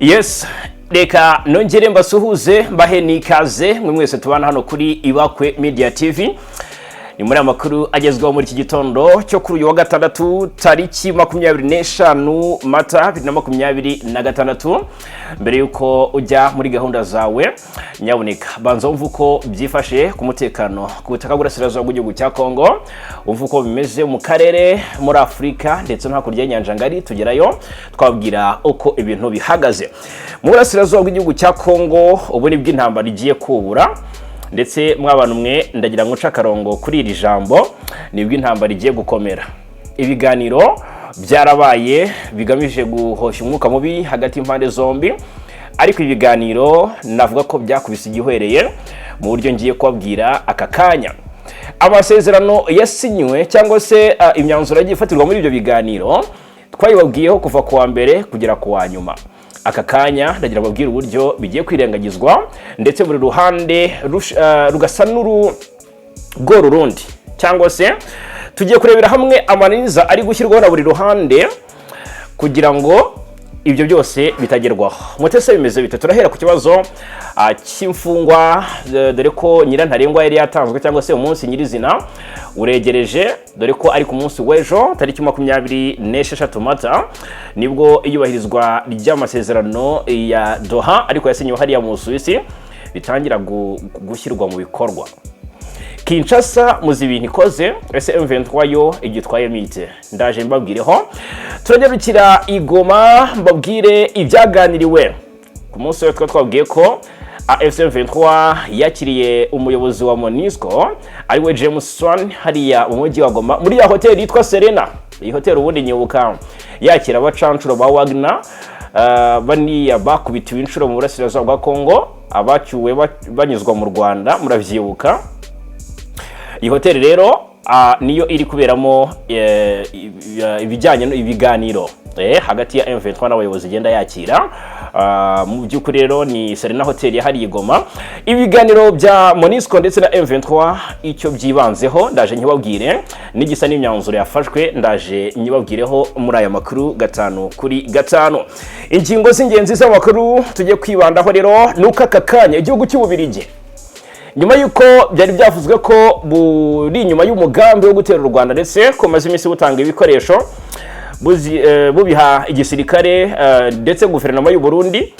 Yes, reka nongere mbasuhuze, mbahe n'ikaze mwe mwese tubana hano kuri Ibakwe Media TV. Ni muri amakuru agezweho muri iki gitondo cyo kuri uyu wa gatandatu, tariki 25 Mata 2026. Mbere y'uko ujya muri gahunda zawe, nyabuneka banza wumve uko byifashe ku mutekano ku butaka bw'Uburasirazuba bw'igihugu cya Kongo, wumve uko bimeze mu karere, muri Afurika ndetse no hakurya y'inyanja ngari. Tugerayo twabwira uko ibintu bihagaze mu burasirazuba bw'igihugu cya Kongo. Ubu nibwo intambara igiye kubura, ndetse mw'abantu mwe, ndagira ngo nce akarongo kuri iri jambo, nibwo intambara igiye gukomera. Ibiganiro byarabaye bigamije guhosha umwuka mubi hagati y'impande zombi, ariko ibiganiro navuga ko byakubise igihwereye mu buryo ngiye kubabwira aka kanya. Amasezerano yasinywe cyangwa se imyanzuro yagiye ifatirwa muri ibyo biganiro twayibabwiyeho kuva ku wa mbere kugera ku wa nyuma. Aka kanya ndagira babwire uburyo bigiye kwirengagizwa, ndetse buri ruhande rugasa n'urugora urundi, cyangwa se tugiye kurebera hamwe amananiza ari gushyirwaho na buri ruhande kugira ngo ibyo byose bitagerwaho. Mutese bimeze bite? Turahera ku kibazo cy'imfungwa, dore ko nyirantarengwa yari yatanzwe, cyangwa se umunsi nyirizina uregereje, dore ko ari ku munsi w'ejo tariki 26 Mata, nibwo iyubahirizwa ry'amasezerano ya Doha, ariko yasinyiwe hariya mu Busuwisi, bitangira gushyirwa mu bikorwa. Kinshasa muzi ibintu ikoze, ese M23 yo igitwaye mite? Ndaje mbabwireho. Turanyarukira i Goma, mbabwire ibyaganiriwe ku munsi we. Twabwiye ko AFC M23 yakiriye umuyobozi wa MONUSCO, ariwe James Swan, hariya mu mujyi wa Goma muri ya hoteli yitwa Serena. Iyi hoteli ubundi nyibuka yakira abacancuro ba Wagner, baniya bakubitiwe inshuro mu burasirazuba bwa Congo, abacyuwe banyuzwa mu Rwanda, muravyibuka. Iyi hoteli rero niyo iri kuberamo ibijyanye n'ibiganiro hagati ya M23 n'abayobozi igenda yakira. Mu by'ukuri rero ni Serena Hotel yahariye Goma. Ibiganiro bya MONUSCO ndetse na M23 icyo byibanzeho ndaje nkibabwire, n'igisa n'imyanzuro yafashwe ndaje nyibabwireho muri aya makuru gatanu kuri gatanu. Ingingo z'ingenzi z'amakuru tugiye kwibandaho rero ni uko aka kanya igihugu cy'Ububirigi, nyuma y'uko byari byavuzwe ko buri inyuma y'umugambi wo gutera u Rwanda, ndetse ko bumaze iminsi butanga ibikoresho bubiha igisirikare ndetse guverinoma y'u Burundi,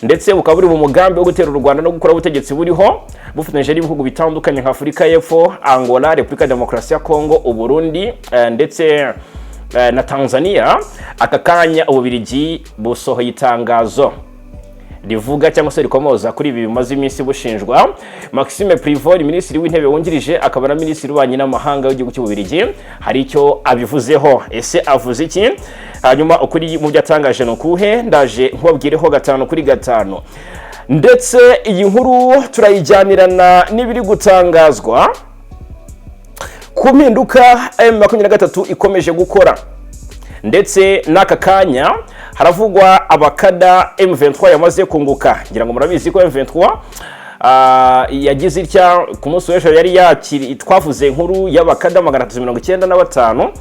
ndetse bukaba buri mu mugambi wo gutera u Rwanda no gukora ubutegetsi buriho, bufatanyije n'ibihugu bitandukanye nka Afurika y'Epfo, Angola, Repubulika ya Demokarasi ya Kongo, Uburundi ndetse na Tanzania. Aka kanya Ububirigi busohoye itangazo rivuga cyangwa se rikomoza kuri ibi bimaze iminsi bushinjwa. Maxime Prevot, minisitiri w'intebe wungirije akaba na minisitiri w'ububanyi n'amahanga w'igihugu cy'Ububiligi, hari icyo abivuzeho. Ese avuze iki? Hanyuma ukuri mu byo atangaje ni ukuhe? Ndaje nkubabwireho gatanu kuri gatanu. Ndetse iyi nkuru turayijyanirana n'ibiri gutangazwa ku mpinduka M23 ikomeje gukora, ndetse n'aka kanya haravugwa abakada M23 yamaze kunguka. Ngira ngo murabizi ko M23 yagize itya ku munsi w'ejo, yari yakiri twavuze inkuru y'abakada 395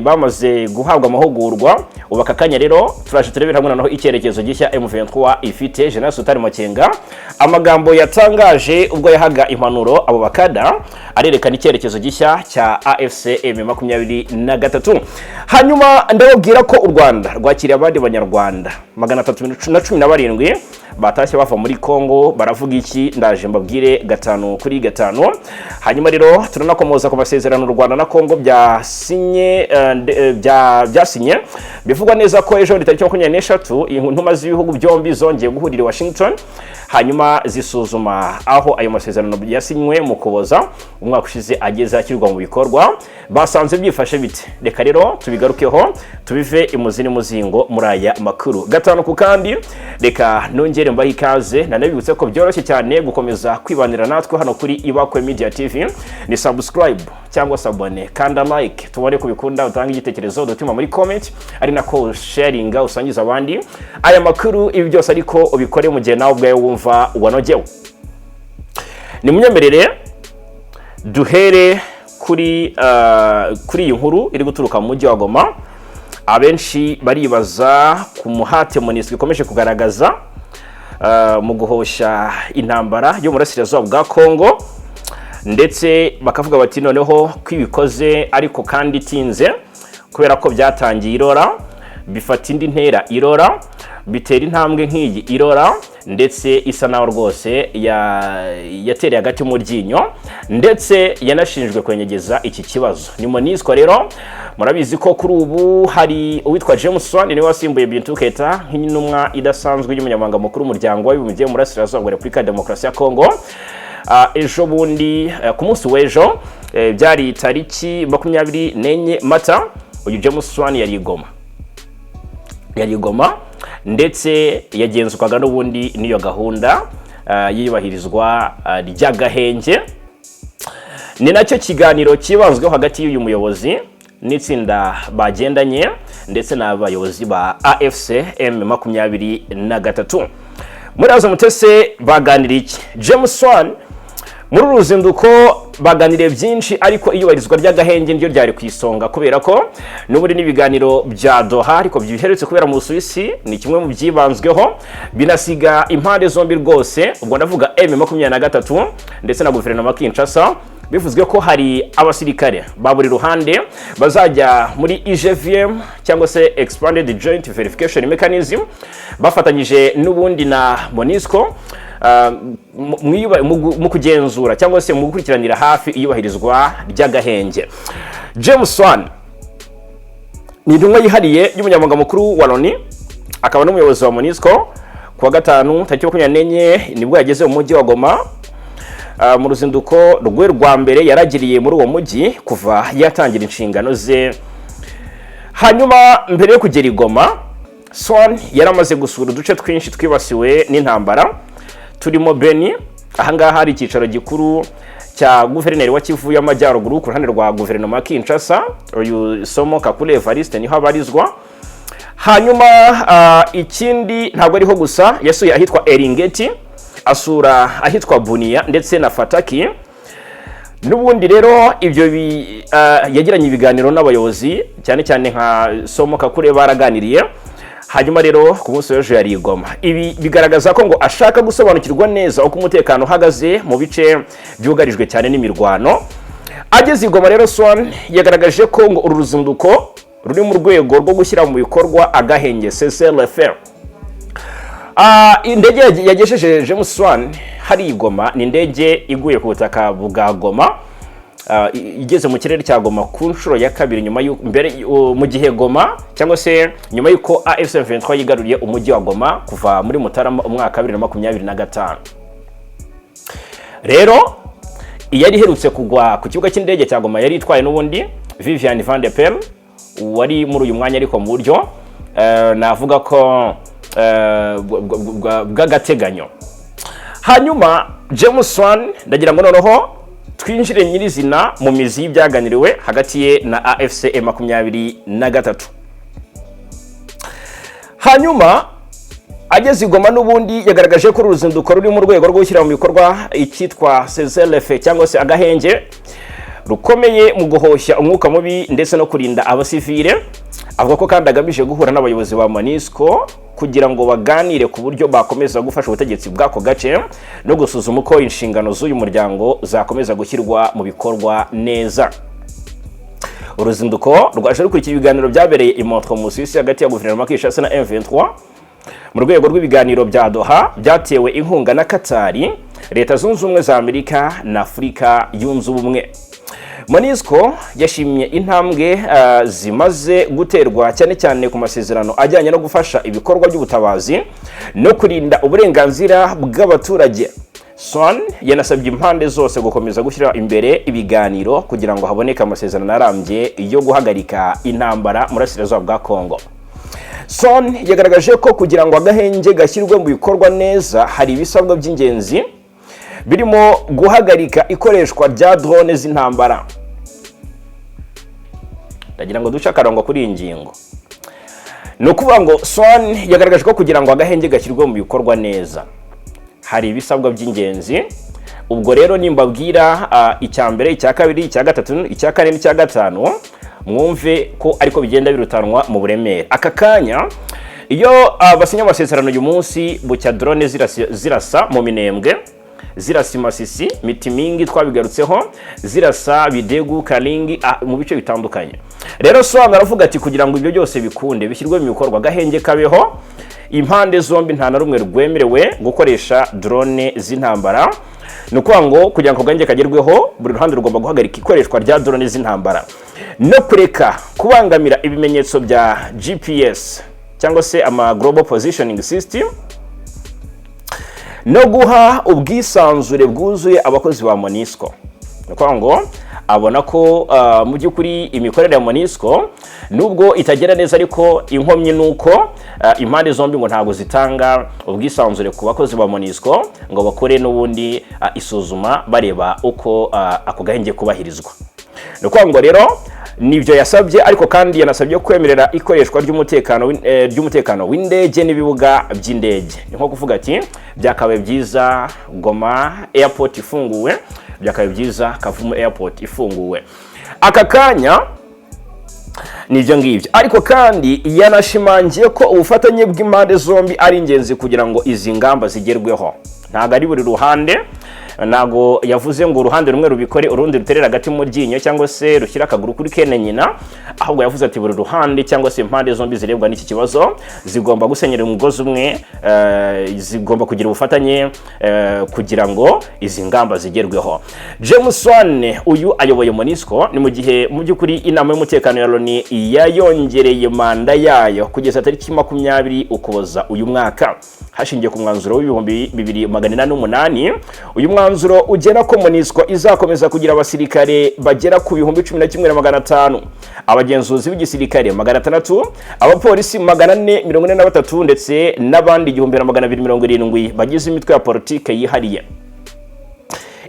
bamaze guhabwa amahugurwa. Ubu aka kanya rero turaje turebera hamwe noneho icyerekezo gishya M23 ifite. General Sultan Makenga, amagambo yatangaje ubwo yahaga impanuro abo bakada arerekana icyerekezo gishya cya AFC M23. Hanyuma ndababwira ko u Rwanda rwakiriye abandi banyarwanda 317 batashye bava muri Congo. Baravuga iki? Ndaje mbabwire gatanu kuri gatanu. Hanyuma rero turanakomoza ku masezerano u Rwanda na Congo byasinye, byasinye. Bivugwa neza ko ejo tariki 23 intumwa z'ibihugu byombi zongeye guhurira i Washington, hanyuma zisuzuma aho ayo masezerano yasinywe mu Kuboza umwaka ushize ageze ashyirwa mu bikorwa. Basanze byifashe bite? Reka rero tubigarukeho, tubive imuzi n'umuzingo muri aya makuru gatanu ku kandi. Reka nongere mbahe ikaze, nanabibutse ko byoroshye cyane gukomeza kwibanira natwe hano kuri Ibakwe Media TV. Ni subscribe cyangwa s'abonner, kanda like tubone kubikunda, utange igitekerezo udutima muri comment, ari nako sharinga usangiza abandi aya makuru. Ibi byose ariko ubikore mu gihe nawe ubwawe wumva wanogewe. Nimunyemerere duhere kuri iyi nkuru iri guturuka mu mujyi wa Goma. Abenshi baribaza ku muhate MONUSCO ikomeje kugaragaza mu guhosha intambara yo mu burasirazuba bwa Kongo, ndetse bakavuga bati noneho ko ibikoze ariko kandi itinze, kubera ko byatangiye irora, bifata indi ntera irora, bitera intambwe nk'iyi irora, ndetse isa naho rwose yatereye agati mu ryinyo, ndetse yanashinjwe kwenyegeza iki kibazo. Ni MONUSCO rero, murabizi ko kuri ubu hari uwitwa James Swan, niwe wasimbuye Bintou Keita nk'intumwa idasanzwe y'umunyamabanga mukuru w'Umuryango w'Abibumbye mu Burasirazuba bwa Repubulika ya Demokarasi ya Kongo. Ejo bundi, ku munsi w'ejo, byari tariki 24 Mata, uyu James Swan yari i Goma, yari i Goma, ndetse yagenzwaga n'ubundi n'iyo gahunda y'iyubahirizwa ry'agahenge. Ni nacyo kiganiro cyibanzweho hagati y'uyu muyobozi n'itsinda bagendanye, ndetse n'abayobozi ba AFC M23. Muri azo mutese baganiriye iki? James Swan muri uru ruzinduko baganiriye byinshi, ariko iyubahirizwa ry'agahenge niryo ryari ku isonga, kubera ko n'ubundi n'ibiganiro bya Doha ariko biherutse kubera mu Busuwisi ni kimwe mu byibanzweho, binasiga impande zombi rwose, ubwo ndavuga M23 ndetse na guverinoma ya Kinshasa, bivuzwe ko hari abasirikare ba buri ruhande bazajya muri EJVM cyangwa se Expanded Joint Verification Mechanism, bafatanyije n'ubundi na MONUSCO mu kugenzura cyangwa se mu gukurikiranira hafi iyubahirizwa ry'agahenge. James Swan ni intumwa yihariye y'umunyamabanga mukuru wa Loni, akaba n'umuyobozi wa MONUSCO. Ku wa gatanu tariki 24 nibwo yageze mu mujyi wa Goma, mu ruzinduko rwe rwa mbere yaragiriye muri uwo mujyi kuva yatangira inshingano ze. Hanyuma mbere yo kugera i Goma, Swan yari amaze gusura uduce twinshi twibasiwe n'intambara turimo Beni, ahangaha hari icyicaro gikuru cya guverineri wa Kivu y'Amajyaruguru ku ruhande rwa guverinoma ya Kinshasa, uyu Somo Kakule Evariste niho abarizwa. Hanyuma ikindi, ntabwo ariho gusa, yasuye ahitwa Eringeti, asura ahitwa Bunia ndetse na Fataki. N'ubundi rero ibyo yagiranye ibiganiro n'abayobozi, cyane cyane nka Somo Kakule, baraganiriye. Hanyuma rero ku munsi w'ejo yari i Goma. Ibi bigaragaza ko ngo ashaka gusobanukirwa neza uko umutekano uhagaze mu bice byugarijwe cyane n'imirwano. Ageze i Goma rero, Swan yagaragaje ko ngo uru ruzinduko ruri mu rwego rwo gushyira mu bikorwa agahenge, CCLF. Indege yagejeje James Swan hari i Goma ni indege iguye ku butaka bwa Goma, igeze mu kirere cya Goma ku nshuro ya kabiri nyuma y'uko mbere mu gihe Goma, cyangwa se nyuma y'uko AFC M23 yigaruriye umujyi wa Goma kuva muri Mutarama umwaka wa 2025. Rero iyari iherutse kugwa ku kibuga cy'indege cya Goma yari itwaye n'ubundi Vivian Van de Perre, wari muri uyu mwanya ariko mu buryo navuga ko bw'agateganyo. Hanyuma James Swan, ndagira ngo noneho twinjire nyirizina mu mizi y'ibyaganiriwe hagati ye na AFC 23. Hanyuma ageze i Goma n'ubundi yagaragaje ko uru ruzinduko ruri mu rwego rwo gushyira mu bikorwa icyitwa CCLF cyangwa se agahenge rukomeye mu guhoshya umwuka mubi ndetse no kurinda abasivile. Avuga ko kandi agamije guhura n'abayobozi ba MONUSCO kugira ngo baganire ku buryo bakomeza gufasha ubutegetsi bw'ako gace no gusuzuma uko inshingano z'uyu muryango zakomeza gushyirwa mu bikorwa neza. Uruzinduko rwaje rukurikira ibiganiro byabereye i Montreux mu Busuwisi hagati ya guverinoma ya Kinshasa na M23 mu rwego rw'ibiganiro bya Doha, byatewe inkunga na Katari, Leta Zunze Ubumwe za Amerika na Afurika Yunze Ubumwe. MONUSCO yashimye intambwe zimaze guterwa, cyane cyane ku masezerano ajyanye no gufasha ibikorwa by'ubutabazi no kurinda uburenganzira bw'abaturage. Swan yanasabye impande zose gukomeza gushyira imbere ibiganiro kugira ngo haboneke amasezerano arambye yo guhagarika intambara mu burasirazuba bwa Kongo. Swan yagaragaje ko kugira ngo agahenge gashyirwe mu bikorwa neza hari ibisabwa by'ingenzi birimo guhagarika ikoreshwa rya drone z'intambara. Ndagira ngo duce akarongo kuri iyi ngingo. Ni ukuvuga ngo Swan yagaragaje ko kugira ngo agahenge gashyirwe mu bikorwa neza hari ibisabwa by'ingenzi. Ubwo rero nimbabwira icya mbere, icya kabiri, icya gatatu, icya kane n'icya gatanu. Mwumve ko ariko bigenda birutanwa mu buremere. Aka kanya iyo basinya amasezerano uyu munsi, bucya drone zirasa mu Minembwe, zirasa Masisi, Mitimingi twabigarutseho, zirasa Bidegu, Karingi, mu bice bitandukanye. Rero Swan aravuga ati kugira ngo ibyo byose bikunde, bishyirwe mu bikorwa, gahenge kabeho, impande zombi nta na rumwe rwemerewe gukoresha drone z'intambara. Ni ukuvuga ngo kugira ngo gahenge kagerweho, buri ruhande rugomba guhagarika ikoreshwa rya drone z'intambara no kureka kubangamira ibimenyetso bya GPS cyangwa se ama global positioning system, no guha ubwisanzure bwuzuye abakozi ba MONUSCO. Ni ukuvuga ngo abona ko mu by'ukuri imikorere ya MONUSCO nubwo itagera neza, ariko inkomyi ni uko impande zombi ngo ntabwo zitanga ubwisanzure ku bakozi ba MONUSCO ngo bakore n'ubundi isuzuma, bareba uko ako gahenge kubahirizwa. Ni ukuvuga ngo rero nibyo yasabye, ariko kandi yanasabye kwemerera ikoreshwa ry'umutekano w'indege n'ibibuga by'indege. Ni nko kuvuga ati byakabaye byiza Goma Airport ifunguwe, byakabaye byiza Kavumu Airport ifunguwe. Aka kanya nibyo ngibyo. Ariko kandi yanashimangiye ko ubufatanye bw'impande zombi ari ingenzi kugira ngo izi ngamba zigerweho. Ntabwo ari buri ruhande, ntabwo yavuze ngo uruhande rumwe rubikore, urundi ruterera hagati mu ryinyo cyangwa se rushyira akaguru kuri kene nyina, ahubwo yavuze ati buri ruhande cyangwa se impande zombi zirebwa n'iki kibazo zigomba gusenyera umugozi umwe, zigomba kugira ubufatanye kugira ngo izi ngamba zigerweho. James Swan uyu ayoboye MONUSCO. Ni mu gihe mu by'ukuri inama y'umutekano ya Loni yayongereye manda yayo kugeza tariki 20 Ukuboza uyu mwaka, hashingiye ku mwanzuro w'2808. Uyu mwanzuro ugena ko MONUSCO izakomeza kugira abasirikare bagera ku 11,500, abagenzuzi b'igisirikare 600, abapolisi 443, ndetse n'abandi 1,270 bagize imitwe ya politike yihariye.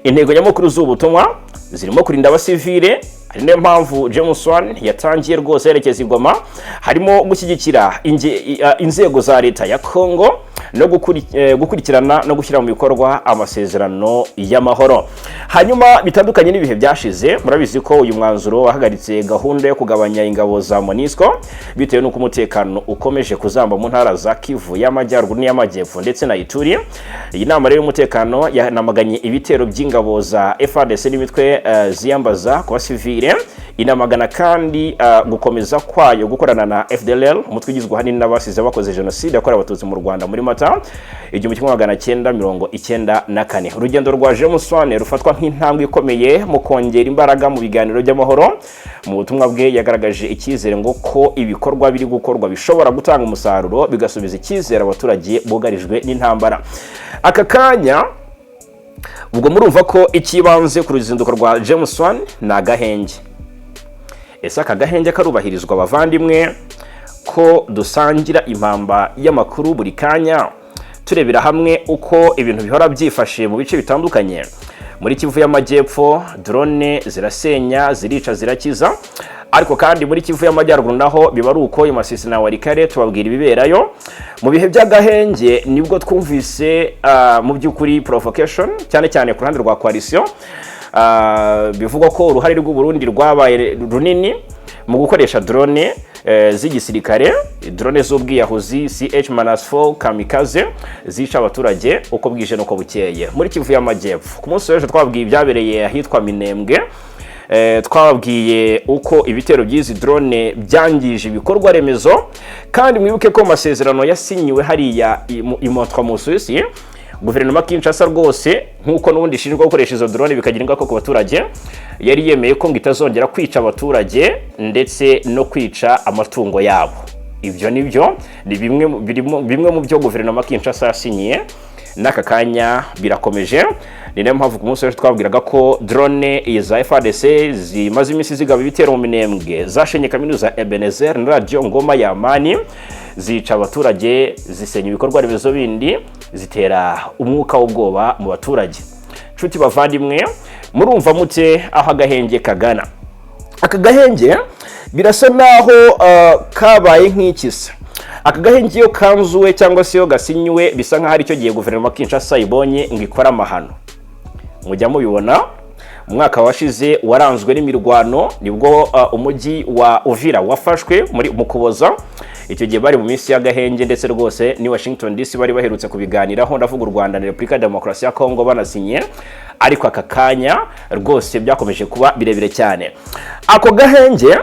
Intego nyamukuru z'ubu butumwa zirimo kurinda abasivile, ari nayo mpamvu James Swan yatangiye rwose yerekeza i Goma, harimo gushyigikira inzego za leta ya Congo no gukurikirana no gushyira mu bikorwa amasezerano y'amahoro. Hanyuma bitandukanye n'ibihe byashize, murabizi ko uyu mwanzuro wahagaritse gahunda yo kugabanya ingabo za MONUSCO bitewe n'uko umutekano ukomeje kuzamba mu ntara za Kivu y'Amajyaruguru n'iy'Amajyepfo ndetse na Ituri. Iyi nama rero y'umutekano yanamaganye ibitero by'ingabo za FARDC n'imitwe ziyambaza ku basivile, inamagana kandi gukomeza kwayo gukorana na FDLR, umutwe ugizwe ahanini n'abasize bakoze jenoside yakorewe Abatutsi mu Rwanda muri Mata 1994. Urugendo rwa James Swan rufatwa nk'intambwe ikomeye mu kongera imbaraga mu biganiro by'amahoro. Mu butumwa bwe yagaragaje icyizere ngo ko ibikorwa biri gukorwa bishobora gutanga umusaruro, bigasubiza icyizere abaturage bugarijwe n'intambara. Aka kanya ubwo murumva ko ikibanze ku ruzinduko rwa James Swan ni agahenge. Ese aka gahenge karubahirizwa, abavandimwe, ko dusangira impamba y'amakuru buri kanya, turebera hamwe uko ibintu bihora byifashe mu bice bitandukanye? Muri Kivu y'Amajyepfo drone zirasenya, zirica, zirakiza, ariko kandi muri Kivu y'Amajyaruguru naho biba ari uko. I Masisi na Walikale tubabwira ibiberayo. Mu bihe by'agahenge nibwo twumvise mu by'ukuri provocation, cyane cyane ku ruhande rwa coalition. Bivugwa ko uruhare rw'u Burundi rwabaye runini mu gukoresha drone z'igisirikare, drone z'ubwiyahuzi CH-4 kamikaze zica abaturage uko bwije n'uko bukeye muri Kivu y'Amajyepfo. Ku munsi w'ejo twabwiye ibyabereye ahitwa Minembwe, twababwiye uko ibitero by'izi drone byangije ibikorwa remezo. Kandi mwibuke ko amasezerano yasinyiwe hariya i Montreux mu Suisse, guverinoma Kinshasa rwose, nk'uko n'ubundi ishinjwa gukoresha izo drone bikagira ingaruka ku baturage, yari yemeye ko ngo itazongera kwica abaturage ndetse no kwica amatungo yabo. Ibyo nibyo ni bimwe bimwe mu byo guverinoma Kinshasa yasinyiye, n'aka kanya birakomeje. Ni nayo mpamvu ku munsi w'ejo twabwiraga ko drone za FARDC zimaze iminsi zigaba ibitero mu Minembwe, zashenye kaminuza ya Ebenezer na radiyo Ngoma ya Amani, zica abaturage, zisenya ibikorwa remezo bindi, zitera umwuka w'ubwoba mu baturage. Nshuti bavandimwe, murumva mute aho agahenge kagana? Aka gahenge birasa naho kabaye nk'ikisa. Aka gahenge iyo kanzuwe cyangwa se iyo gasinyiwe, bisa nkaho aricyo gihe guverinoma Kinshasa ibonye ngo ikore amahano. Mujya mubibona. Mu mwaka washize waranzwe n'imirwano, nibwo umujyi wa Uvira wafashwe muri mu Kuboza. Icyo gihe bari mu minsi y'agahenge, ndetse rwose ni Washington DC bari baherutse kubiganiraho, ndavuga u Rwanda na Repubulika ya Demokarasi ya Kongo, banasinye. Ariko aka kanya rwose byakomeje kuba birebire cyane. Ako gahenge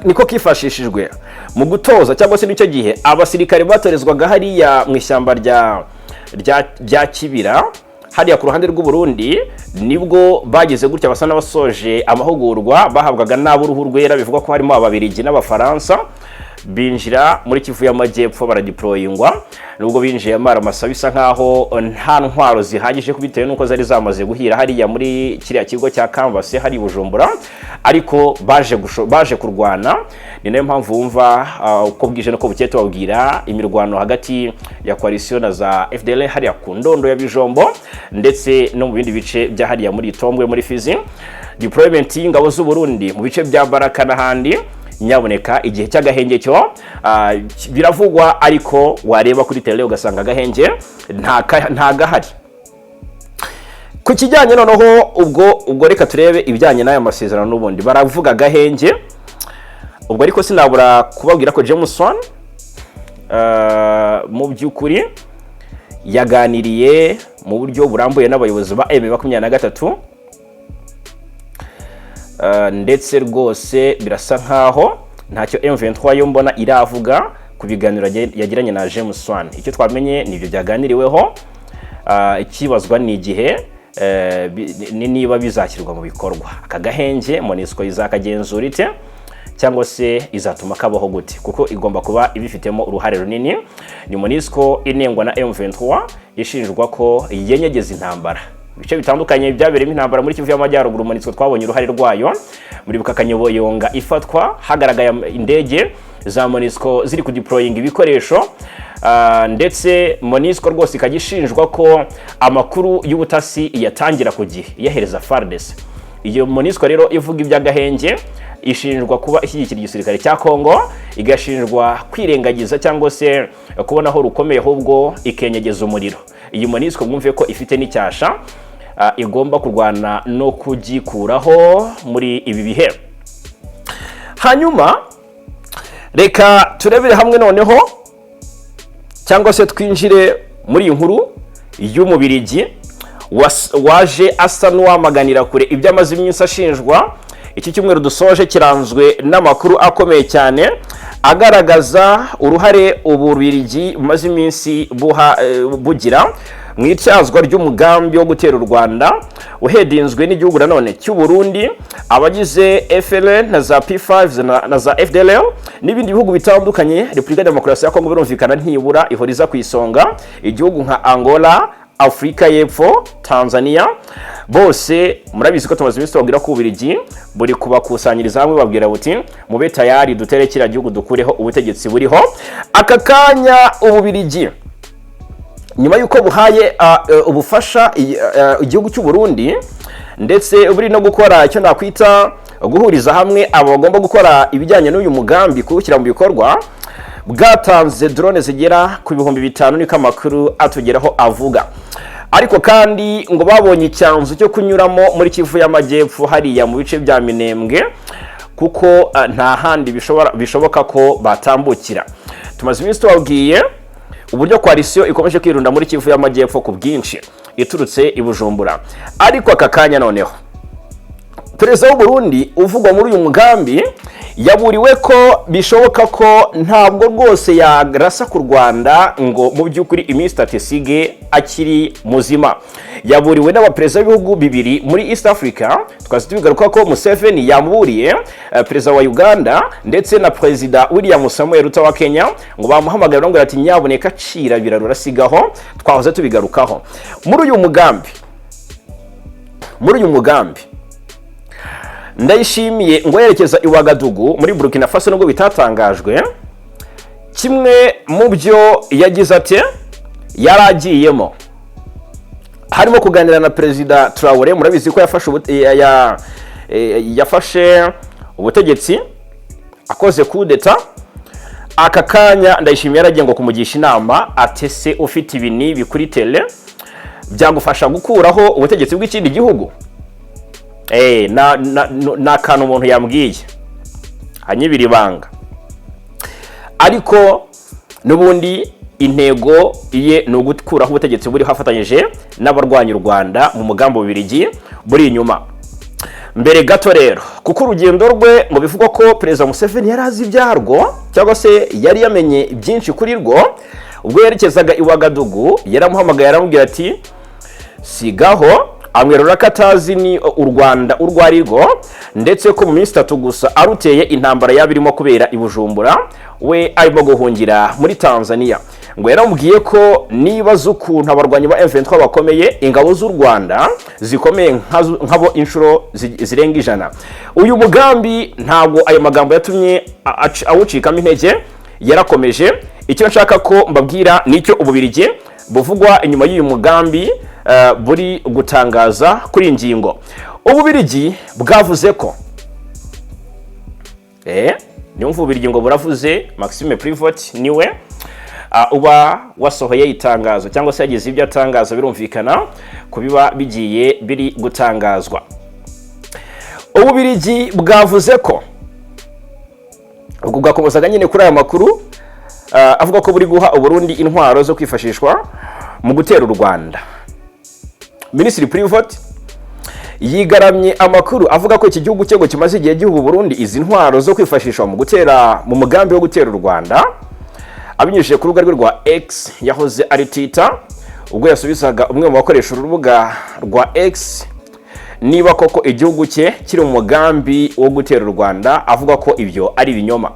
niko kifashishijwe mu gutoza, cyangwa se n'icyo gihe abasirikare batorezwaga hariya mu ishyamba rya Kibira, hariya ku ruhande rw'u Burundi. Nibwo bageze gutya basa n'abasoje amahugurwa bahabwaga n'ab'uruhu rwera, bivugwa ko harimo Ababirigi n'Abafaransa, binjira muri Kivu y'Amajyepfo, baradeployingwa. Nubwo binjiye amara bisa nkaho nta ntwaro zihagije, bitewe n'uko zari zamaze guhira hariya muri kiriya kigo cya Canvas hari i Bujumbura, ariko baje kurwana. Ni nayo mpamvu wumva uko bwije nuko bukeye tubabwira imirwano hagati ya coalition na za FDL hariya ku Ndondo ya Bijombo, ndetse no mu bindi bice bya hariya muri Itombwe, muri Fizi, deployment y'ingabo z'u Burundi mu bice bya Baraka n'ahandi. Nyaboneka, igihe cy'agahenge cyo biravugwa, ariko wareba kuri tele ugasanga agahenge nta gahari. Ku kijyanye noneho ubwo reka turebe ibijyanye n'aya masezerano. N'ubundi baravuga agahenge ubwo, ariko sinabura kubabwira ko Jameson mu by'ukuri yaganiriye mu buryo burambuye n'abayobozi ba M23, ndetse rwose birasa nkaho ntacyo M23 yo mbona iravuga ku biganiro yagiranye na James Swan. Icyo twamenye ni ibyo byaganiriweho. Ikibazwa ni igihe ni niba bizashyirwa mu bikorwa. Aka gahenge MONUSCO izakagenzura ite, cyangwa se izatuma kabaho gute? Kuko igomba kuba ibifitemo uruhare runini. Ni MONUSCO inengwa na M23, ishinjwa ko yenyegeza intambara. Ibice bitandukanye byabereyemo intambara muri Kivu y'Amajyaruguru, MONUSCO twabonye uruhare rwayo. Muri Kanyabayonga ifatwa, hagaragaye indege za MONUSCO ziri kudeployinga ibikoresho. Ndetse MONUSCO rwose ikajya ishinjwa ko amakuru y'ubutasi iyatangira ku gihe, iyahereza FARDC. Iyo MONUSCO rero ivuga iby'agahenge ishinjwa kuba ishyigikira igisirikare cya Congo, igashinjwa kwirengagiza cyangwa se kubona aho rukomeye, ahubwo ikenyegeza umuriro. Iyi MONUSCO mwumve ko ifite n'icyasha, igomba kurwana no kugikuraho muri ibi bihe. Hanyuma reka turebere hamwe noneho, cyangwa se twinjire muri iyi nkuru y'Umubirigi waje asa n'uwamaganira kure ibyo amaze iminsi ashinjwa. Iki cyumweru dusoje kiranzwe n'amakuru akomeye cyane agaragaza uruhare Ububirigi bumaze iminsi bugira mu ityazwa ry'umugambi wo gutera u Rwanda, uhedinzwe n'igihugu nanone cy'u Burundi, abagize FLN na za P5 na za FDLR n'ibindi bihugu bitandukanye. Repubulika ya Demokarasi ya Kongo birumvikana ntibura, ihora iza ku isonga. Igihugu nka Angola, Afurika y'Epfo, Tanzania, bose murabizi ko tumaze iminsi tubabwira ko Ububirigi buri kubakusanyiriza hamwe, babwira buti: "Mube tayari dutere kiriya gihugu, dukureho ubutegetsi buriho aka kanya." Ububirigi, nyuma y'uko buhaye ubufasha igihugu cy'u Burundi, ndetse buri no gukora icyo nakwita guhuriza hamwe abo bagomba gukora ibijyanye n'uyu mugambi, kuwushyira mu bikorwa, bwatanze drone zigera ku 5000, niko amakuru atugeraho avuga. Ariko kandi ngo babonye icyanzu cyo kunyuramo muri Kivu y'Amajyepfo, hariya mu bice bya Minembwe, kuko nta handi bishoboka ko batambukira. Tumaze iminsi tubabwiye uburyo coalition ikomeje kwirunda muri Kivu y'Amajyepfo ku bwinshi iturutse i Bujumbura. Ariko aka kanya noneho perezida w'u Burundi uvugwa muri uyu mugambi yaburiwe ko bishoboka ko ntabwo rwose yarasa ku Rwanda ngo mu by'ukuri iminsi 3 isige akiri muzima. Yaburiwe n'abaperezida b'ibihugu bibiri muri East Africa. Twazi tubigaruka ko Museveni yamuburiye, perezida wa Uganda, ndetse na Perezida William Samuel Ruto wa Kenya, ngo bamuhamagara bamubwira ati: "Nyabuneka cira birarurasigaho." Twahoze tubigarukaho. Muri uyu mugambi Ndayishimiye ngo yerekeza i Wagadugu muri Burkina Faso, nubwo bitatangajwe. Kimwe mu byo yagize ati yari agiyemo harimo kuganira na Perezida Traore. Murabizi ko yafashe ubutegetsi akoze kudeta. Aka kanya Ndayishimiye yaragiye ngo kumugisha inama, atese ufite ibi n'ibi kuri tele byagufasha gukuraho ubutegetsi bw'ikindi gihugu. Ni akantu umuntu yambwiye anyibira ibanga, ariko n'ubundi intego ye ni ugukuraho ubutegetsi buriho afatanyije n'abarwanya u Rwanda mu mugambi Bubiligi buri inyuma. Mbere gato rero, kuko urugendo rwe ngo bivugwa ko Perezida Museveni yari azi ibyarwo cyangwa se yari yamenye byinshi kuri rwo, ubwo yerekezaga i Wagadugu yaramuhamagaye, aramubwira ati sigaho, amwerura ko atazi ni u Rwanda urwo ari rwo, ndetse ko mu minsi 3 gusa aruteye intambara yaba irimo kubera i Bujumbura, we arimo guhungira muri Tanzania. Ngo yaramubwiye ko niba azi ukuntu abarwanyi ba M23 bakomeye, ingabo z'u Rwanda zikomeye nkabo inshuro zirenga 100. Uyu mugambi ntabwo ayo magambo yatumye awucikamo intege, yarakomeje. Icyo nshaka ko mbabwira nicyo Ububirigi buvugwa inyuma y'uyu mugambi buri gutangaza kuri iyi ngingo. Ububirigi bwavuze ko niyo Ububirigi ngo buravuze, Maxime Prevot niwe uba wasohoye itangazo cyangwa se yagize ibyo atangaza, birumvikana ku biba bigiye biri gutangazwa. Ububirigi bwavuze ko ubwo bwakomozaga nyine kuri aya makuru avuga ko buri guha Uburundi intwaro zo kwifashishwa mu gutera u Rwanda. Minisitiri Prevot yigaramye amakuru avuga ko iki gihugu cye ngo kimaze igihe giha Burundi izi ntwaro zo kwifashishwa mu gutera, mu mugambi wo gutera u Rwanda. Abinyujije ku rubuga rwe rwa X yahoze ari Twitter, ubwo yasubizaga umwe mu bakoresha urubuga rwa X niba koko igihugu cye kiri mu mugambi wo gutera u Rwanda, avuga ko ibyo ari ibinyoma.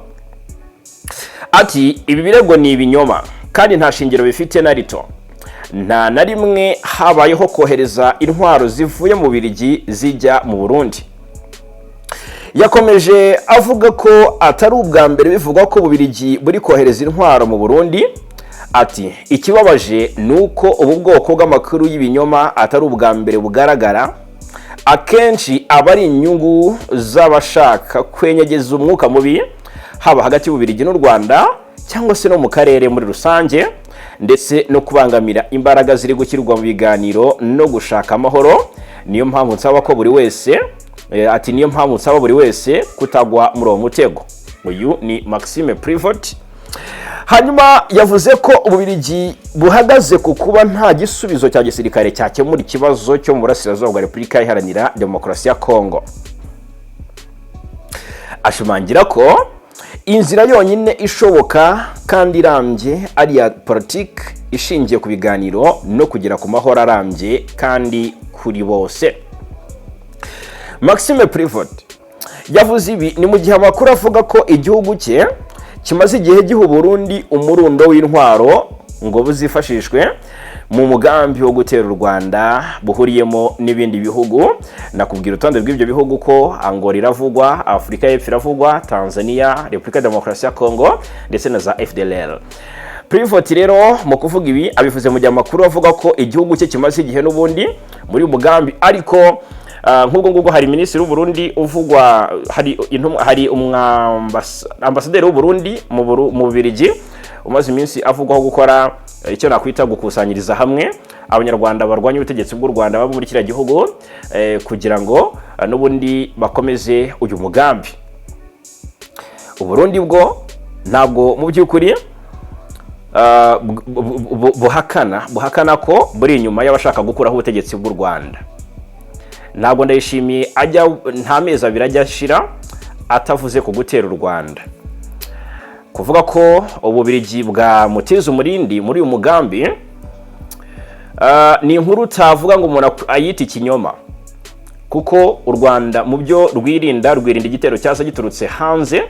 Ati ibi birego ni ibinyoma kandi nta shingiro bifite na rito. Nta na rimwe habayeho kohereza intwaro zivuye mu Bubiligi zijya mu Burundi. Yakomeje avuga ko atari ubwa mbere bivugwa ko Bubiligi buri kohereza intwaro mu Burundi. Ati ikibabaje ni uko ubu bwoko bw'amakuru y'ibinyoma atari ubwa mbere bugaragara. Akenshi aba ari inyungu z'abashaka kwenyegeza umwuka mubi, haba hagati y'Ububiligi n'u Rwanda cyangwa se no mu karere muri rusange, ndetse no kubangamira imbaraga ziri gushyirwa mu biganiro no gushaka amahoro. Niyo mpamvu nsaba ko buri wese ati niyo mpamvu nsaba buri wese kutagwa muri uwo mutego. Uyu ni Maxime Prevot. Hanyuma yavuze ko Ububiligi buhagaze ku kuba nta gisubizo cya gisirikare cyakemura ikibazo cyo mu burasirazuba bwa Repubulika Iharanira Demokarasi ya Kongo, ashimangira ko inzira yonyine ishoboka kandi irambye ari iya politiki ishingiye ku biganiro no kugera ku mahoro arambye kandi kuri bose. Maxime Prevot yavuze ibi ni mu gihe amakuru avuga ko igihugu cye kimaze igihe giha Burundi umurundo w'intwaro ngo buzifashishwe mu mugambi wo gutera u Rwanda buhuriyemo n'ibindi bihugu. Nakubwira urutonde rw'ibyo bihugu ko Angola iravugwa, Afurika y'Epfo iravugwa, Tanzania, Repubulika ya Demokarasi ya Kongo ndetse na za FDLR. Prevot rero mu kuvuga ibi abivuze mu gihe amakuru avuga ko igihugu cye kimaze igihe n'ubundi muri uyu mugambi, ariko nk'ubwo ngubwo hari minisitiri w'u Burundi uvugwa, hari intumwa, hari ambasaderi w'u Burundi mu Bubiligi umaze iminsi avugwaho gukora icyo nakwita gukusanyiriza hamwe Abanyarwanda barwanya ubutegetsi bw'u Rwanda baba muri kiriya gihugu, kugira ngo n'ubundi bakomeze uyu mugambi. Uburundi bwo ntabwo mu by'ukuri buhakana ko buri inyuma y'abashaka gukuraho ubutegetsi bw'u Rwanda. Ntabwo Ndayishimiye ajya, nta mezi 2 ajya ashira atavuze ku gutera u Rwanda. Kuvuga ko Ububirigi bwamutiza umurindi muri uyu mugambi ni inkuru utavuga ngo umuntu ayite ikinyoma, kuko u Rwanda mu byo rwirinda, rwirinda igitero cyaza giturutse hanze,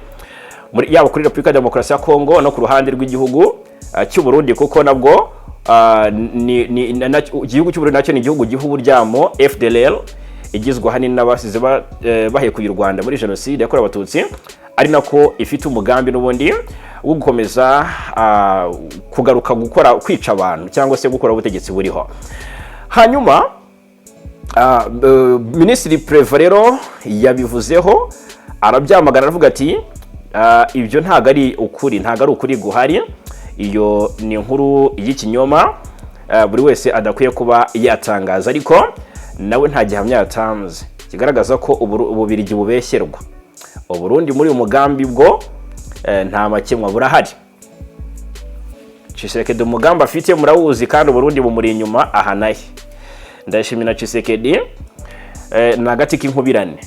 yaba kuri Repubulika ya Demokarasi ya Kongo no ku ruhande rw'igihugu cy'u Burundi, kuko nabwo igihugu cy'u Burundi nacyo ni igihugu giha uburyamo FDLR igizwe ahanini n'abasize bahekuye u Rwanda muri jenoside yakorewe Abatutsi, ari nako ifite umugambi n'ubundi wo gukomeza kugaruka gukora kwica abantu cyangwa se gukora ubutegetsi buriho. Hanyuma Minisitiri Prevot rero yabivuzeho, arabyamagana, aravuga ati ibyo ntabwo ari ukuri, ntabwo ari ukuri guhari, iyo ni inkuru y'ikinyoma buri wese adakwiye kuba yatangaza, ariko nawe nta gihamya yatanze. Kigaragaza ko Ububirigi bubeshyerwa Uburundi muri uyu mugambi bwo nta makemwa burahari. Tshisekedi umugambi afite murawuzi, kandi Uburundi bumuri inyuma aha nahe. Ndashimira Tshisekedi, ni agati k'inkubirane,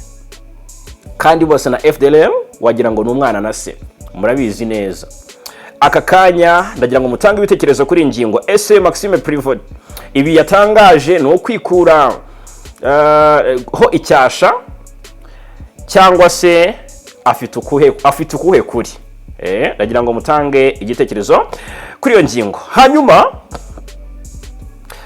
kandi bose na FDLR wagira ngo ni umwana na se, murabizi neza. Aka kanya ndagira ngo mutange ibitekerezo kuri iyi ngingo. Ese Maxime Prevot ibi yatangaje ni ukwikura ho icyasha, cyangwa se afite ukuhe kuri? Ndagira ngo mutange igitekerezo kuri iyo ngingo. Hanyuma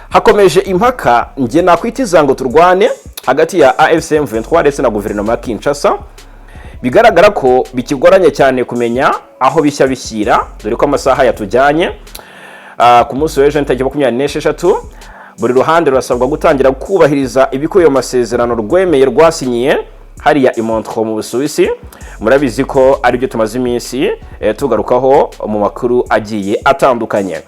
hakomeje impaka, njye nakwita ngo turwane, hagati ya AFC M23 ndetse na guverinoma ya Kinshasa. Bigaragara ko bikigoranye cyane kumenya aho bishya bishyira, dore ko amasaha yatujyanye. Ku munsi w'ejo tariki 26, buri ruhande rurasabwa gutangira kubahiriza ibikubiye mu masezerano rwemeye, rwasinyiye hariya i Montreux mu Busuwisi. Murabizi ko aribyo tumaze iminsi tugarukaho mu makuru agiye atandukanye.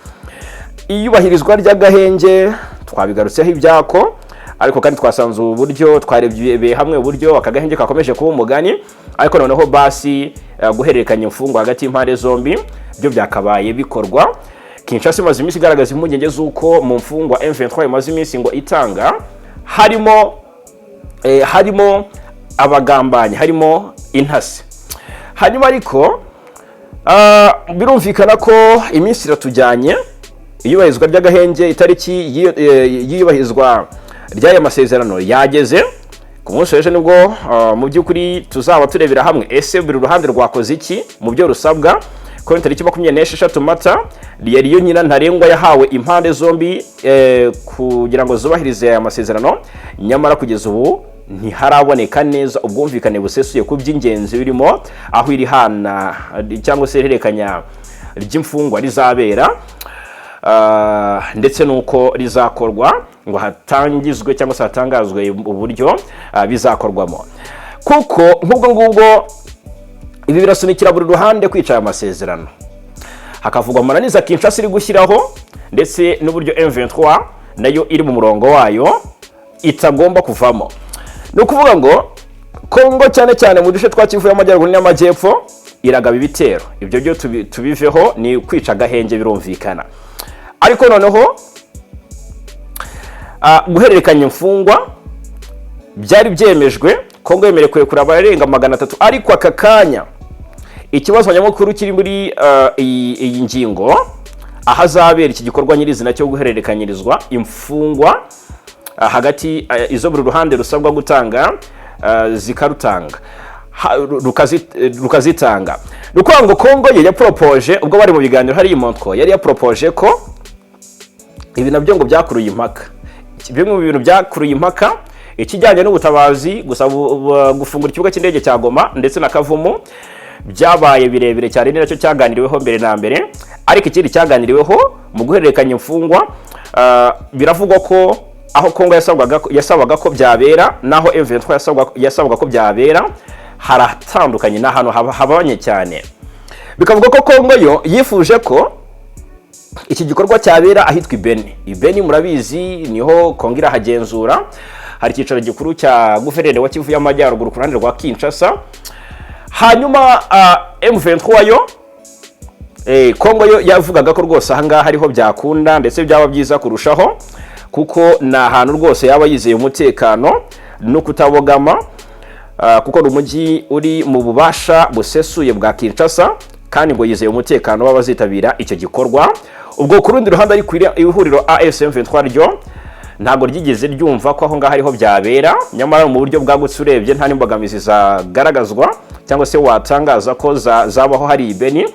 Iyubahirizwa ry'agahenge twabigarutseho ibyako, ariko kandi twasanze uburyo twarebye hamwe uburyo aka gahenge kakomeje kuba umugani, ariko noneho basi guhererekanya imfungwa hagati y'impande zombi byo byakabaye bikorwa. Kinshasa imaze iminsi igaragaza impungenge z'uko mu mfungwa M23 imaze iminsi ngo itanga harimo abagambanyi, harimo intasi. Hanyuma ariko birumvikana ko iminsi iratujyanye. Iyubahirizwa ry'agahenge, itariki y'iyubahirizwa ry'aya masezerano yageze. Ku munsi w'ejo nibwo mu by'ukuri tuzaba turebera hamwe ese buri ruhande rwakoze iki mu byo rusabwa, ko tariki 26 Mata yari yo nyina ntarengwa yahawe impande zombi kugira ngo zubahirize aya masezerano. Nyamara kugeza ubu ntiharaboneka neza ubwumvikane busesuye ku by'ingenzi birimo aho iri hana cyangwa se ihererekanya ry'imfungwa rizabera, ndetse n'uko rizakorwa, ngo hatangizwe cyangwa se hatangazwe uburyo bizakorwamo. Kuko nk'ubwo ngubwo ibi birasunikira buri ruhande kwica aya masezerano, hakavugwa amananiza Kinshasa iri gushyiraho, ndetse n'uburyo M23 nayo iri mu murongo wayo itagomba kuvamo. Ni ukuvuga ngo Kongo, cyane cyane mu duce twa Kivu y'Amajyaruguru n'Amajyepfo, iragaba ibitero. Ibyo byo tubiveho, ni kwica agahenge birumvikana. Ariko noneho guhererekanya imfungwa byari byemejwe, Kongo yemerewe kurekura abarenga 300. Ariko aka kanya ikibazo nyamukuru kiri muri iyi ngingo, ahazabera iki gikorwa nyirizina cyo guhererekanyirizwa imfungwa hagati izo buri ruhande rusabwa gutanga, zikarutanga, rukazitanga. Ni ukuvuga ngo Kongo yo yaporopoje, ubwo bari mu biganiro hariya i Montreux, yari yaporopoje ko ibi nabyo ngo byakuruye impaka. Bimwe mu bintu byakuruye impaka, ikijyanye n'ubutabazi gusa, gufungura ikibuga cy'indege cya Goma ndetse na Kavumu byabaye birebire cyane, ni nacyo cyaganiriweho mbere na mbere. Ariko ikindi cyaganiriweho mu guhererekanya imfungwa, biravugwa ko aho Kongo yasabaga ko byabera naho M23 yasabaga ko byabera haratandukanye, n'ahantu habanye cyane. Bikavuga ko Kongo yo yifuje ko iki gikorwa cyabera ahitwa i Beni. I Beni murabizi niho Kongo irahagenzura, hari icyicaro gikuru cya guverineri wa Kivu y'Amajyaruguru ku ruhande rwa Kinshasa. Hanyuma M23 yo, Kongo yo yavugaga ko rwose ahangaha ariho byakunda, ndetse byaba byiza kurushaho, kuko ni ahantu rwose yaba yizeye umutekano no kutabogama, kuko ni umujyi uri mu bubasha busesuye bwa Kinshasa, kandi ngo yizeye umutekano w'abazitabira icyo gikorwa. Ubwo ku rundi ruhande ariko, ihuriro AFC M23 ryo ntabwo ryigeze ryumva ko aho ngaho ariho byabera. Nyamara mu buryo bwagutse urebye nta n'imbogamizi zagaragazwa cyangwa se watangaza ko zabaho hari i Beni.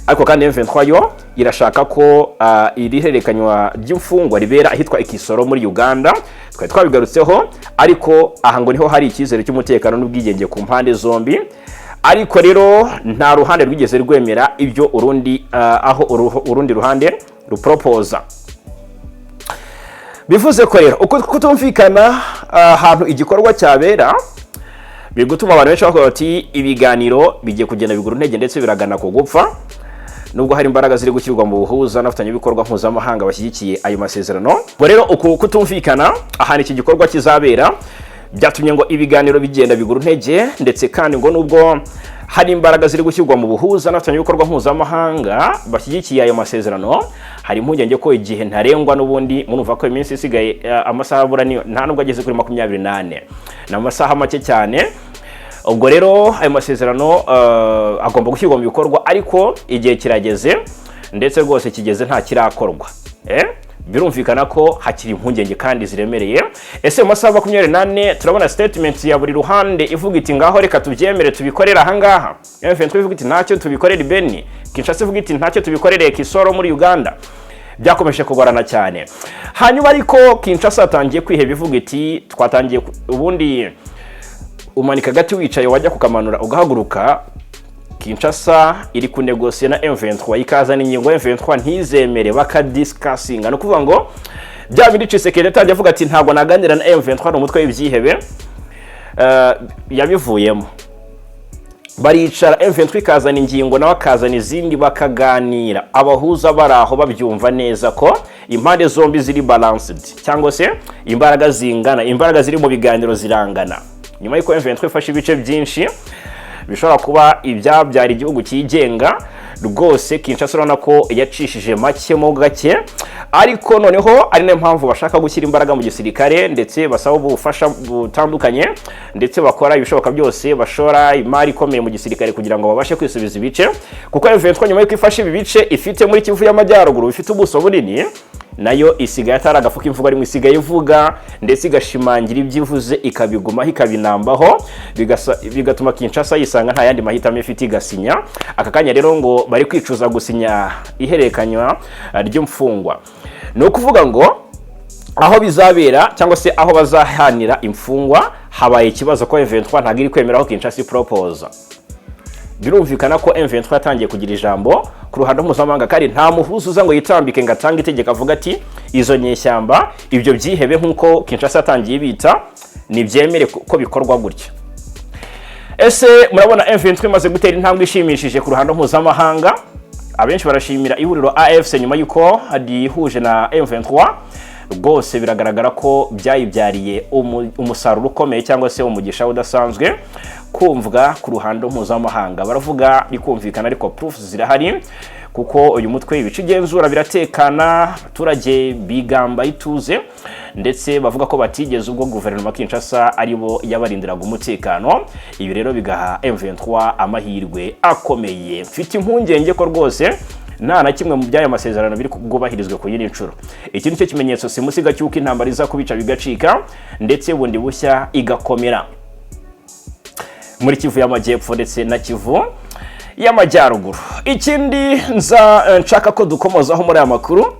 Ariko kandi M23 yo irashaka ko iri hererekanywa ry'imfungwa ribera ahitwa Ikisoro muri Uganda, twari twabigarutseho. Ariko aha ngo niho hari icyizere cy'umutekano n'ubwigenge ku mpande zombi. Ariko rero nta ruhande rwigeze rwemera ibyo urundi aho urundi ruhande ruporopoza. Bivuze ko rero uko kutumvikana ahantu igikorwa cyabera biri gutuma abantu benshi bavuga bati ibiganiro bigiye kugenda bigura intege, ndetse biragana ku gupfa, nubwo hari imbaraga ziri gushyirwa mu buhuza n'abafatanyabikorwa mpuzamahanga bashyigikiye ayo masezerano. Ubwo rero uku kutumvikana ahantu iki gikorwa kizabera Byatumye ngo ibiganiro bigenda bigura intege, ndetse kandi ngo nubwo hari imbaraga ziri gushyirwa mu buhuza n'abafatanyabikorwa mpuzamahanga bashyigikiye ayo masezerano, hari impungenge ko igihe ntarengwa n'ubundi, murumva ko iminsi isigaye, amasaha abura niyo nta nubwo ageze kuri 24, ni amasaha make cyane. Ubwo rero ayo masezerano agomba gushyirwa mu bikorwa, ariko igihe kirageze, ndetse rwose kigeze nta kirakorwa. Birumvikana ko hakiri impungenge kandi ziremereye. Ese mu masaha 24 turabona statement ya buri ruhande ivuga iti: "Ngaho reka tubyemere, tubikorere ahangaha"? M23 ivuga iti: "Ntacyo, tubikorere i Beni." Kinshasa ivuga iti: "Ntacyo, tubikorere Kisoro muri Uganda." Byakomeje kugorana cyane. Hanyuma ariko Kinshasa yatangiye kwiheba, ivuga iti: "Twatangiye ubundi umanika agati wicaye, wajya kukamanura ugahaguruka." Kinshasa iri kunegosiye na M23, ikazana ingingo M23 ntizemere, bakadiscussinga. Ni ukuvuga ngo bya bindi Tshisekedi yatangiye avuga ati: "Ntabwo naganira na M23, ni umutwe w'ibyihebe," yabivuyemo. Baricara, M23 ikazana ingingo, nawe akazana izindi, bakaganira. Abahuza bari aho babyumva neza ko impande zombi ziri balanced, cyangwa se imbaraga zingana, imbaraga ziri mu biganiro zirangana. Nyuma y'uko M23 ifashe ibice byinshi bishobora kuba ibyabyara igihugu cyigenga, rwose Kinshasa urabona ko yacishije make mo gake. Ariko noneho ari nayo mpamvu bashaka gushyira imbaraga mu gisirikare, ndetse basaba ubufasha butandukanye, ndetse bakora ibishoboka byose, bashora imari ikomeye mu gisirikare kugira ngo babashe kwisubiza ibice, kuko M23 nyuma y'uko ifashe ibi bice ifite muri Kivu y'Amajyaruguru bifite ubuso bunini, nayo isigaye atari agafuka imvugo rimwe, isigaye ivuga ndetse igashimangira ibyo ivuze, ikabigumaho, ikabinambaho, bigatuma Kinshasa yisanga nta yandi mahitamo ifite, igasinya. Aka kanya rero ngo bari kwicuza gusinya ihererekanywa ry'imfungwa. Ni ukuvuga ngo aho bizabera cyangwa se aho bazahanira imfungwa habaye ikibazo, ko M23 ntabwo iri kwemera aho Kinshasa iporopoza. Birumvikana ko M23 yatangiye kugira ijambo ku ruhando mpuzamahanga, kandi nta muhuza uza ngo yitambike ngo atange itegeko avuga ati: "Izo nyeshyamba, ibyo byihebe," nk'uko Kinshasa yatangiye bita, "nibyemere ko bikorwa gutya." Ese murabona M23 imaze gutera intambwe ishimishije ku ruhando mpuzamahanga? Abenshi barashimira ihuriro AFC nyuma y'uko rihuje na M23. Rwose biragaragara ko byayibyariye umusaruro ukomeye cyangwa se umugisha udasanzwe kumvwa ku ruhando mpuzamahanga. Baravuga rikumvikana, ariko proof zirahari, kuko uyu mutwe ibice igenzura biratekana, abaturage bigamba ituze, ndetse bavuga ko batigeze ubwo guverinoma Kinshasa aribo yabarindiraga umutekano. Ibi rero bigaha M23 amahirwe akomeye. Mfite impungenge ko rwose nta na kimwe mu by'aya masezerano biri bwubahirizwe ku yindi nshuro. Iki ni cyo kimenyetso simusiga cy'uko intambara iza kubica bigacika, ndetse bundi bushya igakomera muri Kivu y'Amajyepfo ndetse na Kivu y'Amajyaruguru. Ikindi nza nshaka ko dukomozaho muri aya makuru,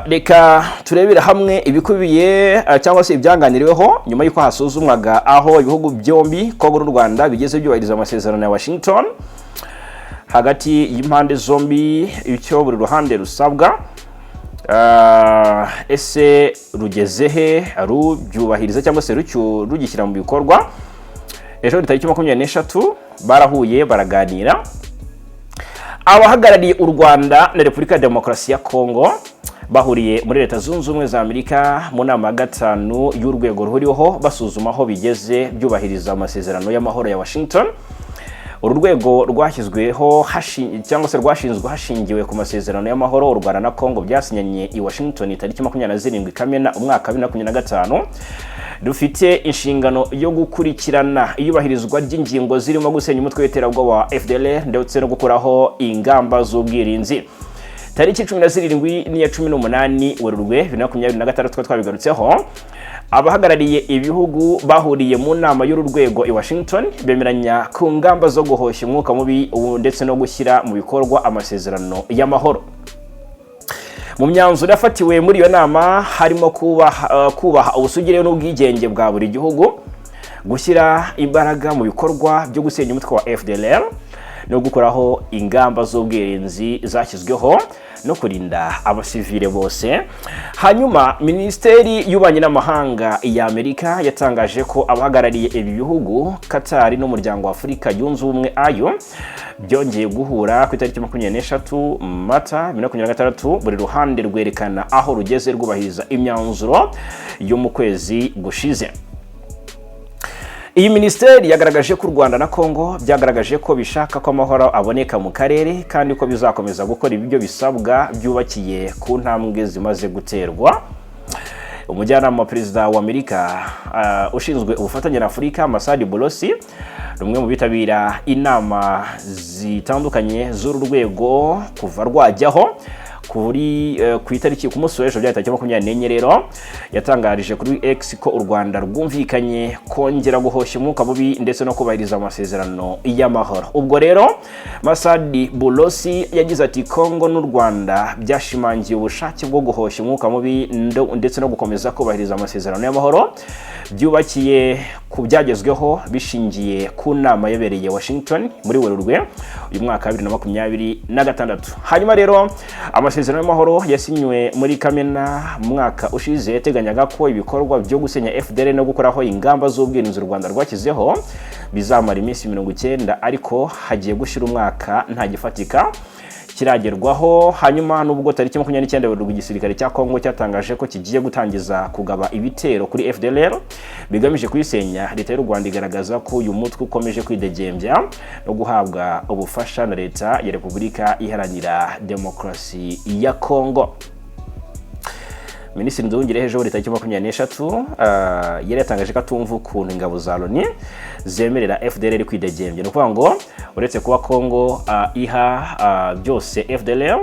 reka turebere hamwe ibikubiye cyangwa se ibyaganiriweho nyuma y'uko hasuzumwaga aho ibihugu byombi, Kongo n'u Rwanda, bigeze byubahiriza amasezerano ya Washington hagati y'impande zombi, icyo buri ruhande rusabwa. Ese rugeze he rubyubahiriza cyangwa se rugishyira mu bikorwa? Ejo tariki 23 barahuye, baraganira, abahagarariye u Rwanda na Repubulika ya Demokarasi ya Kongo bahuriye muri Leta Zunze Ubumwe za Amerika mu nama ya gatanu y'urwego ruhuriweho, basuzuma aho bigeze byubahiriza amasezerano y'amahoro ya Washington. Uru rwego rwashyizweho cyangwa se rwashinzwe hashingiwe ku masezerano y'amahoro u Rwanda na Kongo byasinyanye i Washington tariki 27 Kamena umwaka wa 2025. Rufite inshingano yo gukurikirana iyubahirizwa ry'ingingo zirimo gusenya umutwe w'iterabwoba wa FDLR ndetse no gukuraho ingamba z'ubwirinzi. Tariki 17 n'iya 18 Werurwe 2026, twari twabigarutseho, abahagarariye ibihugu bahuriye mu nama y'uru rwego i Washington, bemeranya ku ngamba zo guhoshya umwuka mubi ndetse no gushyira mu bikorwa amasezerano y'amahoro. Mu myanzuro yafatiwe muri iyo nama harimo kubaha ubusugire n'ubwigenge bwa buri gihugu, gushyira imbaraga mu bikorwa byo gusenya umutwe wa FDLR no gukuraho ingamba z'ubwirinzi zashyizweho no kurinda abasivile bose. Hanyuma Minisiteri y'Ububanyi n'Amahanga ya Amerika yatangaje ko abahagarariye ibi bihugu, Qatar n'Umuryango wa Afurika Yunze Ubumwe, AU, byongeye guhura ku itariki 23 Mata 2026, buri ruhande rwerekana aho rugeze rwubahiriza imyanzuro yo mu kwezi gushize. Iyi minisiteri yagaragaje ko u Rwanda na Congo byagaragaje ko bishaka ko amahoro aboneka mu karere, kandi ko bizakomeza gukora ibyo bisabwa byubakiye ku ntambwe zimaze guterwa. Umujyanama wa perezida wa Amerika ushinzwe ubufatanye na Afurika, Massad Boulos, ni umwe mu bitabira inama zitandukanye z'uru rwego kuva rwajyaho. Kuri ku itariki, ku munsi w'ejo, byari tariki 24 rero, yatangarije kuri X ko u Rwanda rwumvikanye kongera guhoshya umwuka mubi ndetse no kubahiriza amasezerano y'amahoro. Ubwo rero Massad Boulos yagize ati: "Congo n'u Rwanda byashimangiye ubushake bwo guhoshya umwuka mubi ndetse no gukomeza kubahiriza amasezerano y'amahoro byubakiye ku byagezweho bishingiye ku nama yabereye Washington muri Werurwe uyu mwaka wa 2026." Hanyuma rero amasezerano y'amahoro yasinywe muri Kamena mu mwaka ushize yateganyaga ko ibikorwa byo gusenya FDLR no gukuraho ingamba z'ubwirinzi u Rwanda rwashyizeho bizamara iminsi 90, ariko hagiye gushira umwaka nta gifatika kiragerwaho. Hanyuma nubwo tariki 29 Werurwe igisirikare cya Kongo cyatangaje ko kigiye gutangiza kugaba ibitero kuri FDLR bigamije kuyisenya, leta y'u Rwanda igaragaza ko uyu mutwe ukomeje kwidegembya no guhabwa ubufasha na Leta ya Repubulika Iharanira Demokarasi ya Kongo. Minisitiri Nduhungirehe ejo bundi tariki 23 yari yatangaje ko atumva ukuntu ingabo za Loni zemerera FDLR kwidegembya. Ni ukuvuga ngo uretse kuba Kongo iha byose FDLR,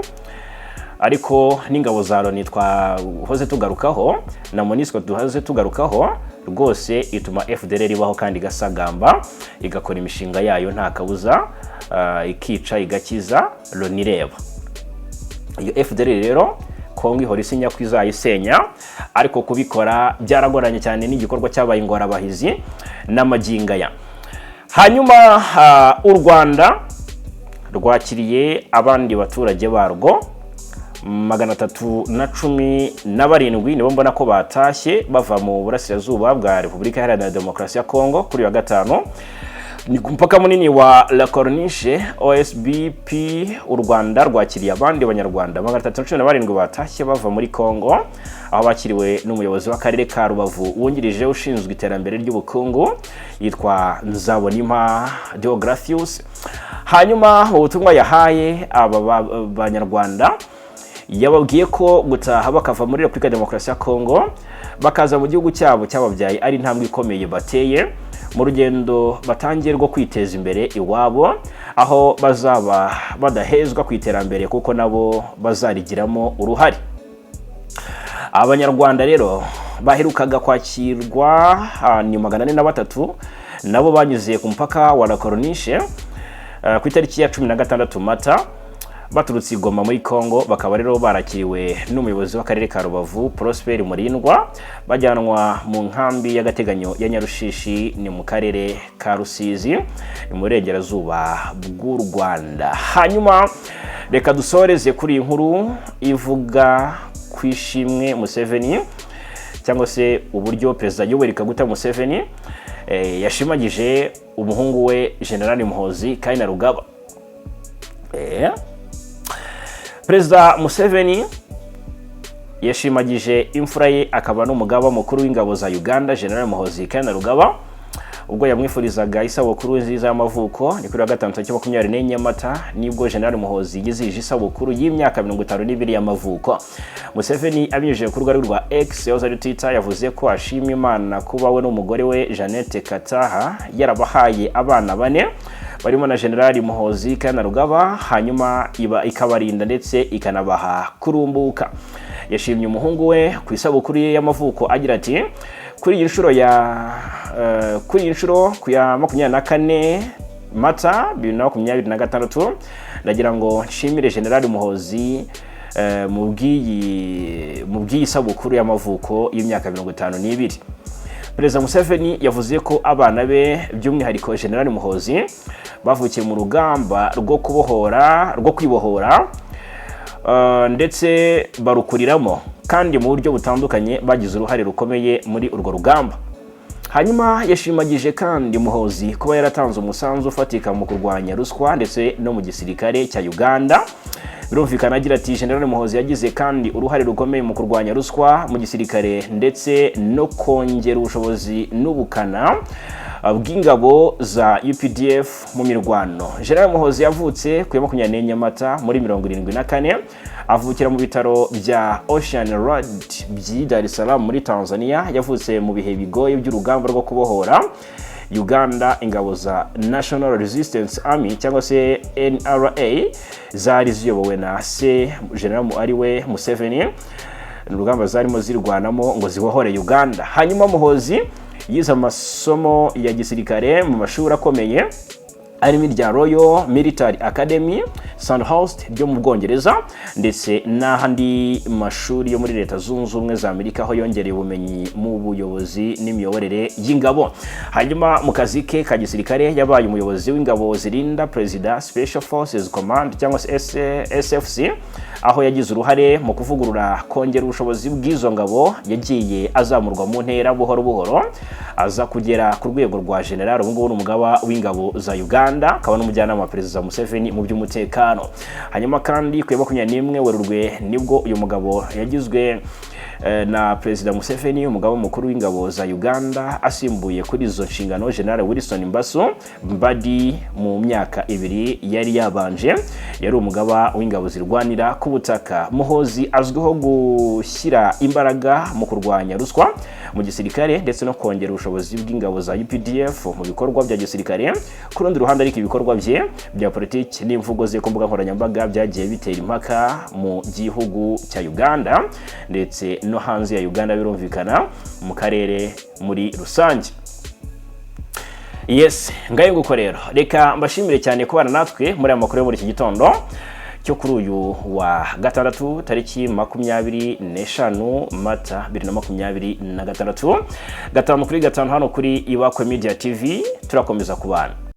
ariko n'ingabo za Loni twahoze tugarukaho na MONUSCO duhoze tugarukaho rwose ituma FDLR ibaho kandi igasagamba, igakora imishinga yayo nta kabuza, ikica igakiza Loni ireba. Iyo FDLR rero Kongo ihora isinya ko izayisenya, ariko kubikora byaragoranye cyane, n'igikorwa cyabaye ingorabahizi n'amagingo aya. Hanyuma u Rwanda rwakiriye abandi baturage barwo 317, nibo mbona ko batashye bava mu burasirazuba bwa Repubulika Iharanira Demokarasi ya Kongo kuri uyu wa gatanu. Ni ku mupaka munini wa La Corniche OSBP. U Rwanda rwakiriye abandi banyarwanda 317 batashye bava muri Congo, aho bakiriwe n'umuyobozi w'akarere ka Rubavu wungirije ushinzwe iterambere ry'ubukungu, yitwa Nzabonimpa Deogratius. Hanyuma mu butumwa yahaye aba banyarwanda, yababwiye ko gutaha bakava muri Repubulika ya Demokarasi ya Kongo bakaza mu gihugu cyabo cyababyaye ari intambwe ikomeye bateye mu rugendo batangiye rwo kwiteza imbere iwabo, aho bazaba badahezwa ku iterambere kuko nabo bazarigiramo uruhare. Abanyarwanda rero baherukaga kwakirwa ni 403, nabo banyuze ku mupaka wa La Corniche ku itariki ya 16 Mata baturutse i Goma muri Congo, bakaba rero barakiriwe n'umuyobozi w'akarere ka Rubavu, Prosper Murindwa, bajyanwa mu nkambi y'agateganyo ya Nyarushishi, ni mu karere ka Rusizi, ni mu burengerazuba bw'u Rwanda. Hanyuma reka dusoreze kuri iyi nkuru ivuga ku ishimwe Museveni, cyangwa se uburyo Perezida Yoweri Kaguta Museveni yashimagije umuhungu we General Muhoozi Kainerugaba. Perezida Museveni yashimagije imfura ye akaba n'umugaba mukuru w'ingabo za Uganda, General Muhoozi Kainerugaba, ubwo yamwifurizaga isabukuru nziza y'amavuko. Ni kuri wa gatanu tariki 24 Mata nibwo General Muhoozi yizihije isabukuru y'imyaka 52 y'amavuko. Museveni abinyujije ku rubuga rwa X, yahoze ari Twitter, yavuze ko ashima Imana kuba we n'umugore we Jeannette Kataha yarabahaye abana bane barimo na General Muhoozi Kainerugaba, hanyuma iba ikabarinda ndetse ikanabaha kurumbuka. Yashimye umuhungu we ku isabukuru ye y'amavuko agira ati: "Kuri iyi nshuro ku ya 24 Mata 2026, ndagira ngo nshimire General Muhoozi mu bw'iyi sabukuru y'amavuko y'imyaka 52. Perezida Museveni yavuze ko abana be, by'umwihariko General Muhozi, bavukiye mu rugamba rwo kubohora, rwo kwibohora, ndetse barukuriramo, kandi mu buryo butandukanye bagize uruhare rukomeye muri urwo rugamba. Hanyuma yashimagije kandi Muhozi kuba yaratanze umusanzu ufatika mu kurwanya ruswa ndetse no mu gisirikare cya Uganda. Birumvikana agira ati: "General Muhozi yagize kandi uruhare rukomeye mu kurwanya ruswa mu gisirikare ndetse no kongera ubushobozi n'ubukana bw'ingabo za UPDF mu mirwano." General Muhozi yavutse ku ya 24 Mata muri 74, avukira mu bitaro bya Ocean Road by'i Dar es Salaam muri Tanzania. Yavutse mu bihe bigoye by'urugamba rwo kubohora Uganda. Ingabo za National Resistance Army cyangwa se NRA zari ziyobowe na se General, ari we Museveni, ni urugamba zarimo zirwanamo ngo zibohore Uganda. Hanyuma Muhozi yize amasomo ya gisirikare mu mashuri akomeye arimo irya Royal Military Academy Sandhurst ryo mu Bwongereza, ndetse n'ahandi mashuri yo muri Leta Zunze Ubumwe za Amerika, aho yongereye ubumenyi mu buyobozi n'imiyoborere y'ingabo. Hanyuma mu kazi ke ka gisirikare yabaye umuyobozi w'ingabo zirinda perezida, Special Forces Command cyangwa se SFC, aho yagize uruhare mu kuvugurura, kongera ubushobozi bw'izo ngabo. Yagiye azamurwa mu ntera buhoro buhoro, aza kugera ku rwego rwa general. Ubu ngubu ni umugaba w'ingabo za Uganda, akaba n'umujyanama wa Perezida Museveni mu by'umutekano. Hanyuma kandi ku ya 21 Werurwe nibwo uyu mugabo yagizwe na Perezida Museveni umugaba mukuru w'ingabo za Uganda, asimbuye kuri izo nshingano General Wilson Mbasu Mbadi. Mu myaka 2 yari yabanje yari umugaba w'ingabo zirwanira ku butaka. Muhozi azwiho gushyira imbaraga mu kurwanya ruswa mu gisirikare ndetse no kongera ubushobozi bw'ingabo za UPDF mu bikorwa bya gisirikare. Ku rundi ruhande ariko, ibikorwa bye bya politiki n'imvugo ze ku mbuga nkoranyambaga byagiye bitera impaka mu gihugu cya Uganda ndetse no hanze ya Uganda, birumvikana mu karere muri rusange. Yes, ngayo nguko rero, reka mbashimire cyane kubana natwe muri aya makuru yo muri iki gitondo cyo kuri uyu wa gatandatu, tariki 25 Mata 2026. 5 kuri 5 hano kuri Ibakwe Media TV, turakomeza kubana.